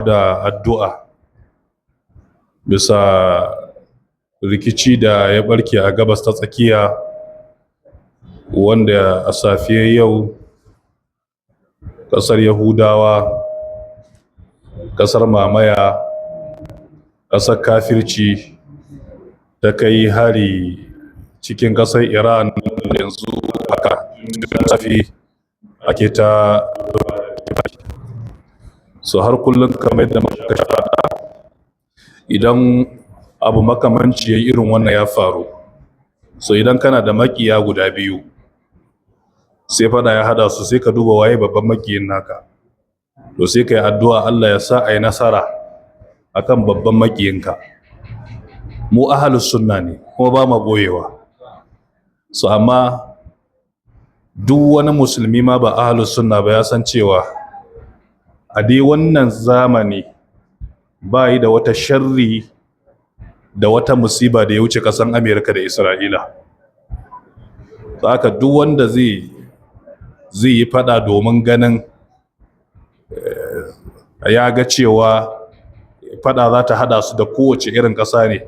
Da addu'a bisa rikici da ya barke a Gabas ta Tsakiya, wanda a safiyar yau ƙasar Yahudawa, ƙasar mamaya, ƙasar kafirci, ta kai hari cikin ƙasar Iran. Yanzu haka safi ake ta so. Har kullum, kamar yadda muka faɗa, idan abu makamanci irin wannan ya faru, so idan kana da makiya guda biyu, sai fada ya hada su, sai ka duba waye babban makiyin naka, to sai ka yi addu'a Allah ya sa a yi nasara akan babban makiyinka. Mu ahalus sunna ne, kuma ba ma boyewa. So amma duk wani musulmi ma ba ahalus sunna ba ya san cewa a dai wannan zamani ba yi da wata sharri da wata musiba da ya wuce kasan Amerika da Isra'ila. Haka duk wanda zai yi fada domin ganin ya ga cewa fada za ta hada su da kowace irin ƙasa ne,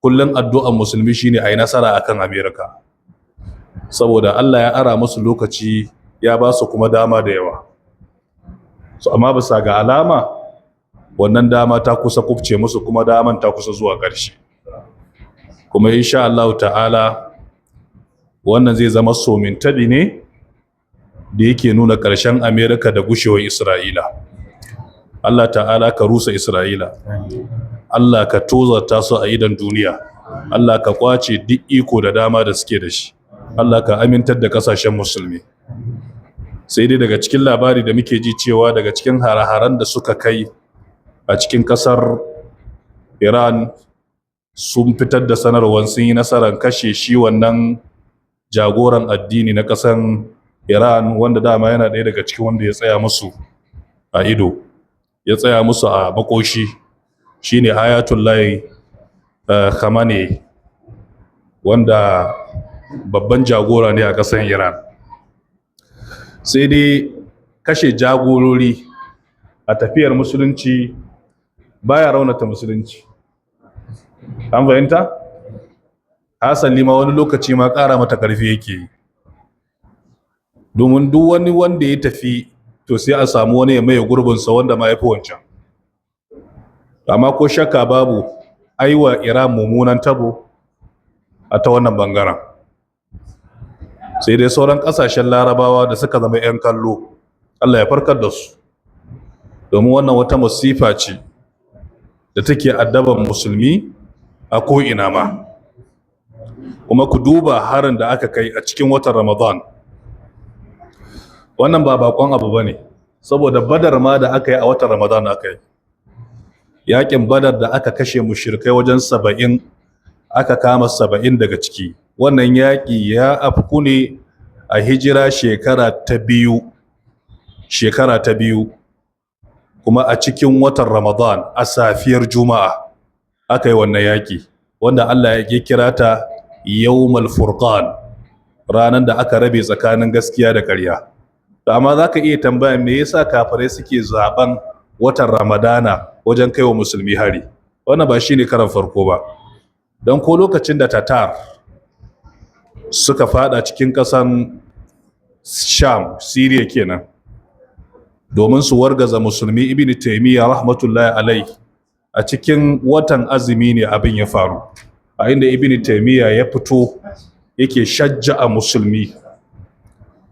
kullum addu'an musulmi shine a yi nasara akan Amerika, saboda Allah ya ara musu lokaci, ya ba su kuma dama da yawa. So amma bisa ga alama, wannan dama ta kusa kubce musu, kuma daman ta kusa zuwa ƙarshe. Kuma insha Allah ta'ala, wannan zai zama somin taɓi ne da yake nuna ƙarshen Amerika da gushewar Isra'ila. Allah ta'ala ka rusa Isra'ila, Allah ka tozarta su a idon duniya, Allah ka kwace duk iko da dama da suke da shi, Allah ka amintar da kasashen musulmi. Sai dai daga cikin labari da muke ji cewa daga cikin hare-haren da suka kai a cikin kasar Iran, sun fitar da sanarwar sun yi nasarar kashe shi wannan jagoran addini na kasan Iran, wanda dama yana ɗaya daga cikin wanda ya tsaya musu a ido, ya tsaya musu a makoshi, shine Ayatollah Khamenei, wanda babban jagora ne a ƙasar Iran. Sai dai kashe jagorori a tafiyar musulunci baya raunata musulunci, an fahimta? Hasali ma wani lokaci ma ƙara mata ƙarfi yake yi, domin duk wani wanda ya tafi, to sai a samu wani ya maye gurbinsa wanda ma ya fi wancan. Amma ko shakka babu, aiwa Iran mummunan tabo a ta wannan bangaren. Sai dai sauran kasashen Larabawa da suka zama 'yan kallo, Allah ya farkar da su, domin wannan wata masifa ce da take addaban musulmi a ko'ina ma. Kuma ku duba harin da aka kai a cikin watan Ramadan. Wannan ba bakon abu ba ne, saboda Badar ma da aka yi, a watan Ramadan aka yi yakin Badar da aka kashe mushrikai wajen 70, aka kama 70 daga ciki. Wannan yaƙi ya afku ne a hijira shekara ta 2, shekara ta 2, kuma a cikin watan Ramadan, a safiyar Juma'a aka yi wannan yaƙi, wanda Allah ya kira ta Yawmal Furqan, ranar da aka rabe tsakanin gaskiya da ƙarya. To amma za ka iya tambaya, me yasa kafirai suke zaben watan Ramadana wajen kaiwa musulmi hari? Wannan ba shine karan farko ba, don ko lokacin da Tatar suka fada cikin ƙasan Sham, Syria kenan, domin su wargaza musulmi, Ibn Taymiyyah rahmatullahi alai, a cikin watan azumi ne abin ya faru, a inda Ibn Taymiyyah ya fito yake shajja'a musulmi,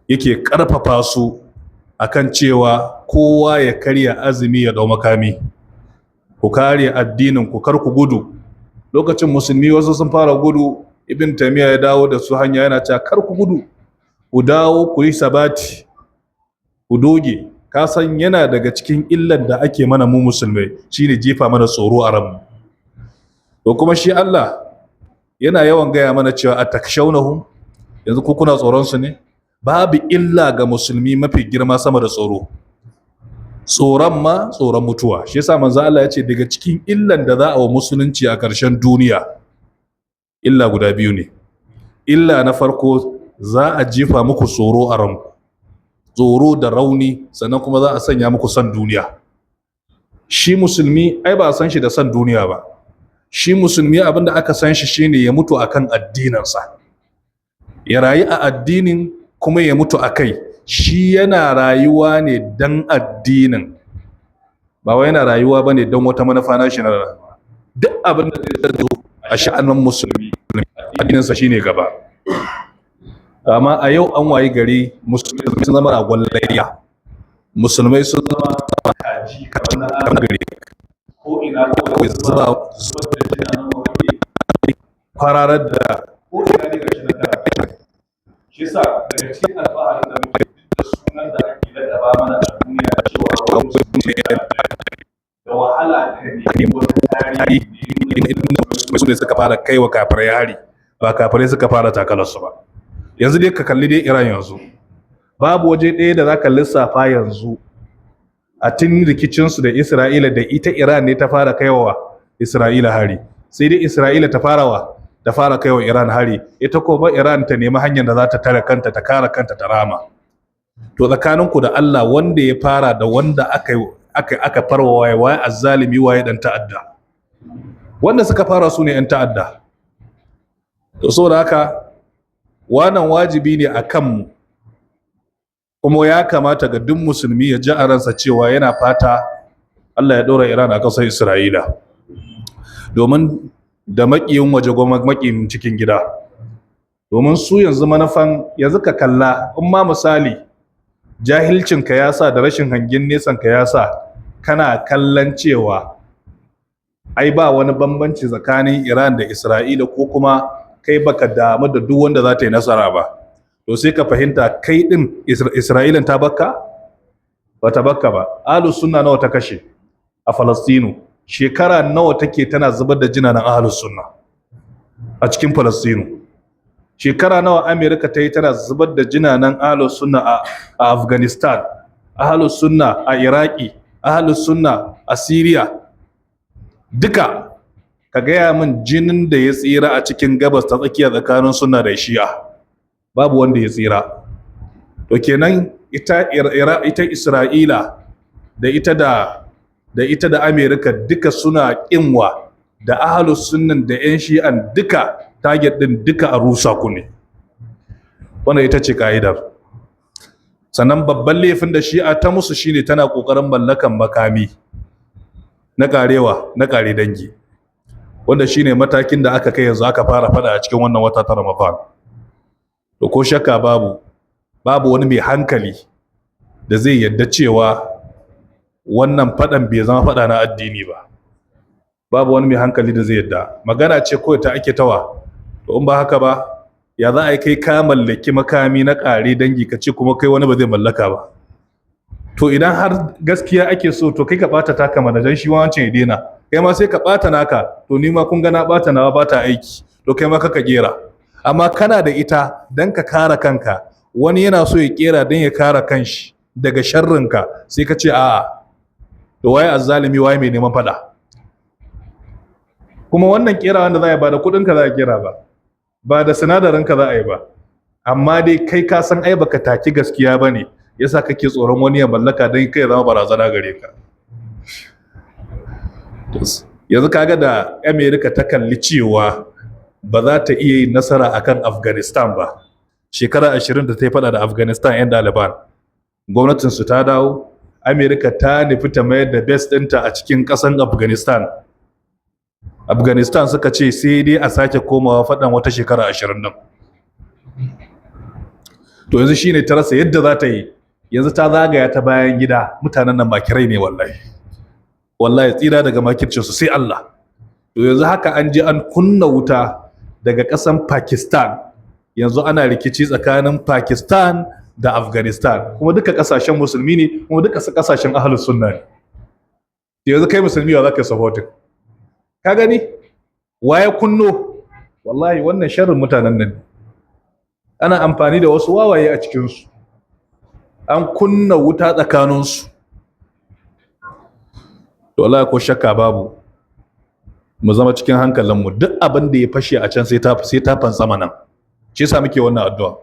yake karfafa su akan cewa kowa ya karya azumi ya dau makami, ku kare addinin ku, kar ku gudu. Lokacin musulmi wasu sun fara gudu, Ibn Taymiyyah ya dawo da su hanya, yana cewa kar ku gudu, ku dawo, ku yi sabati, ku doge. Ka san yana daga cikin illar da ake mana mu musulmai shine jefa mana tsoro a ranmu. To kuma shi Allah yana yawan gaya mana cewa atakshawnahum, yanzu ku kuna tsoron su ne? Babu illa ga musulmi mafi girma sama da tsoro, tsoron ma tsoron mutuwa. Shi yasa manzo Allah ya ce daga cikin illan da za a wa musulunci a ƙarshen duniya, illa guda biyu ne. Illa na farko, za a jefa muku tsoro a ranku, tsoro da rauni, sannan kuma za a sanya muku son duniya. Shi musulmi ai ba san shi da san duniya ba. Shi musulmi abinda aka san shi shine ya mutu akan addininsa, ya rayu a addinin kuma ya mutu a kai. Shi yana rayuwa ne don addinin, ba wai yana rayuwa ba ne don wata manufa na shi na rayuwa. Duk abin da zai zo a sha'anin musulmi, addininsa shine gaba. Amma a yau an wayi gari musulmai sun zama ragon layya, musulmai sun zama kaji kamar na gari, ko ina kawai zuba kwararar da ko ina ne gashi na. Shi yasa daga cikin alfaharin da muke duk da sunan da ake laƙaba mana a duniya cewa musulmi ne, da wahala ka nemi wata tarihi inda musulmai ne suka fara kai wa kafirai hari, ba kafirai suka fara takalarsu ba. Yanzu dai ka kalli dai Iran yanzu, babu waje ɗaya da za ka lissafa yanzu a tun rikicinsu da Isra'ila da ita Iran ne ta fara kaiwa Isra'ila hari. Sai dai Isra'ila ta fara wa ta fara kaiwa Iran hari, ita kuma Iran ta nemi hanyar da za ta tare kanta, ta kare kanta, ta rama. To tsakaninku da Allah, wanda ya fara da wanda aka farwa, waye waye azzalimi, waye dan ta'adda? Wanda suka fara su ne yan ta'adda. To saboda haka wannan wajibi ne a kanmu, kuma ya kamata ga duk musulmi ya ji a ransa cewa yana fata Allah ya ɗora Iran a ƙasar Isra'ila, domin da maƙiyin waje goma maƙiyin cikin gida. Domin su yanzu manufan, yanzu ka kalla, in ma misali jahilcinka ya sa da rashin hangen nesanka ya sa kana kallon cewa ai ba wani bambanci tsakanin Iran da Isra'ila, ko kuma kai baka damu da duk wanda za ta yi nasara ba, to sai ka fahimta kai din Isra'ilan ta bakka ba ta bakka ba. Ahlus sunna nawa ta kashe a Falastinu? Shekara nawa take tana zubar da jinanan ahlus sunna a cikin Falastinu? Shekara nawa Amerika ta yi tana zubar da jinanan ahlus sunna a Afghanistan, ahlus sunna a Iraki, ahlus sunna a Syria? Duka ka gaya min jinin da ya tsira a cikin Gabas ta Tsakiya tsakanin sunna da Shi'a, babu wanda ya tsira. To kenan ita Isra'ila da ita da Amerika duka suna kinwa da ahlus sunnan da yan Shi'an, duka target din duka a rusa ku ne. Wannan ita ce ka'idar. Sannan babban laifin da Shi'a ta musu shine tana kokarin mallakan makami na karewa na kare dangi, wanda shine matakin da aka kai yanzu, aka fara fada a cikin wannan wata ta Ramadan. To ko shakka babu, babu wani mai hankali da zai yadda cewa wannan fadan bai zama fada na addini ba. Babu wani mai hankali da zai yadda. Magana ce kawai ta ake tawa. To in ba haka ba, ya za a yi kai ka mallaki makami na kare dangi ka ce kuma kai wani ba zai mallaka ba? To idan har gaskiya ake so, to kai ka bata taka mana dan shi wancan ya daina. Kai ma sai ka bata naka. To ni ma kun ga na bata nawa, bata aiki, to kai ma kaka gera. Amma kana da ita dan ka kare kanka, wani yana so ya kera dan ya kare kanshi daga sharrinka, sai ka ce a'a. To waye azzalimi, waye mai neman fada? Kuma wannan kera wanda za a yi, ba da kudin ka za a kera ba, ba da sinadarin ka za a yi ba, amma dai kai ka san ai baka taki gaskiya bane, yasa kake tsoron wani ya mallaka don kai zama barazana gare ka. Yanzu kaga da America ta kalli cewa ba za ta iya yin nasara akan Afghanistan ba, shekara 20 da ta yi fada da Afghanistan, 'yan Taliban, gwamnatin su ta dawo, America ta nufi ta mayar da base ɗinta a cikin ƙasan Afghanistan. Afghanistan suka ce sai dai a sake komawa faɗan wata shekara 20 nan. To yanzu shine ta rasa yadda za ta yi, yanzu ta zagaya ta bayan gida. Mutanen nan makirai ne wallahi, wallahi tsira daga makircinsu sai Allah. To yanzu haka an je an kunna wuta daga ƙasan Pakistan, yanzu ana rikici tsakanin Pakistan da Afghanistan, kuma duka ƙasashen musulmi ne, kuma duka ƙasashen ahlus sunna ne. Yanzu kai musulmi wa za ka yi supporting? Ka gani waye kunno? Wallahi wannan sharrin mutanen nan ne. Ana amfani da wasu wawaye a cikinsu, an kunna wuta tsakaninsu. To wallahi ko shakka babu, mu zama cikin hankalinmu. Duk abin da ya fashe a can sai ta fantsama nan. Shi yasa muke wannan addu'a.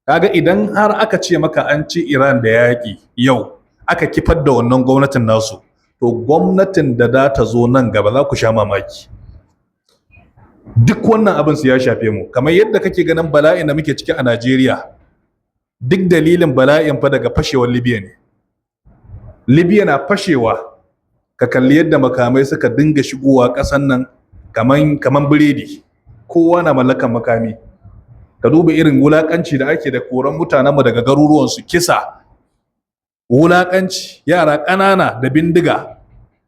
Kaga idan har aka ce maka an ci Iran da yaƙi yau, aka kifar da wannan gwamnatin nasu, to To gwamnatin da za ta zo nan gaba za ku sha mamaki. Duk wannan abin su ya shafe mu. Kamar yadda kake ganin bala'in da muke ciki a Najeriya, duk dalilin bala'in fa daga fashewar Libya ne. Libya na fashewa, ka kalli yadda makamai suka dinga shigowa ƙasan nan kaman biredi. Kowa na mallakan makami. Ka duba irin wulakanci da ake da koran mutanenmu daga garuruwansu, kisa, wulakanci, yara ƙanana da bindiga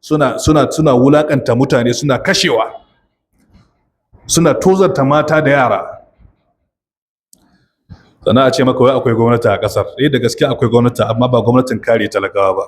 suna wulakanta mutane, suna kashewa, suna tozarta mata da yara. Sannan a ce maka wai akwai gwamnati a ƙasar. Eh, da gaske akwai gwamnati, amma ba gwamnatin kare talakawa ba.